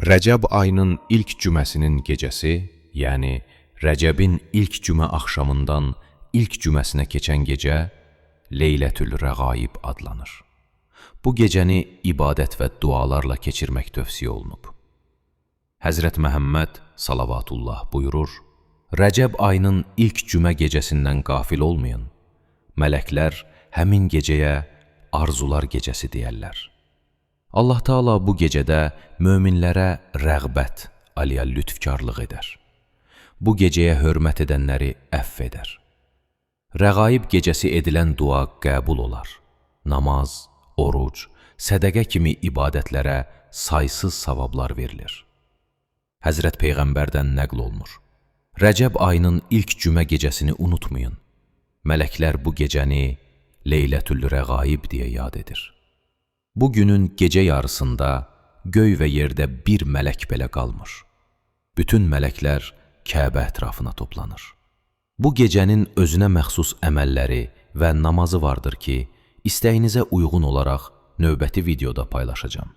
Rəcəb ayının ilk cüməsinin gecəsi, yəni Rəcəbin ilk cümə axşamından ilk cüməsinə keçən gecə Leylətül Rəğaib adlanır. Bu gecəni ibadət və dualarla keçirmək tövsiyə olunub. Həzrət Məhəmməd salavatullah buyurur: Rəcəb ayının ilk cümə gecəsindən qafil olmayın. Mələklər həmin gecəyə arzular gecəsi deyərlər. Allah Taala bu gecədə möminlərə rəğbət, aliya lütfkarlıq edər. Bu gecəyə hörmət edənləri əfv edər. Rəğaib gecəsi edilən dua qəbul olar. Namaz, oruc, sədəqə kimi ibadətlərə saysız savablar verilir. Həzrət Peyğəmbərdən nəql olunur. Rəcəb ayının ilk cümə gecəsini unutmayın. Mələklər bu gecəni Leylətül Rəğaib deyə yad edir. Bu günün gecə yarısında göy və yerdə bir mələk belə qalmır. Bütün mələklər Kəbə ətrafına toplanır. Bu gecənin özünə məxsus əməlləri və namazı vardır ki, istəyinizə uyğun olaraq növbəti videoda paylaşacağam.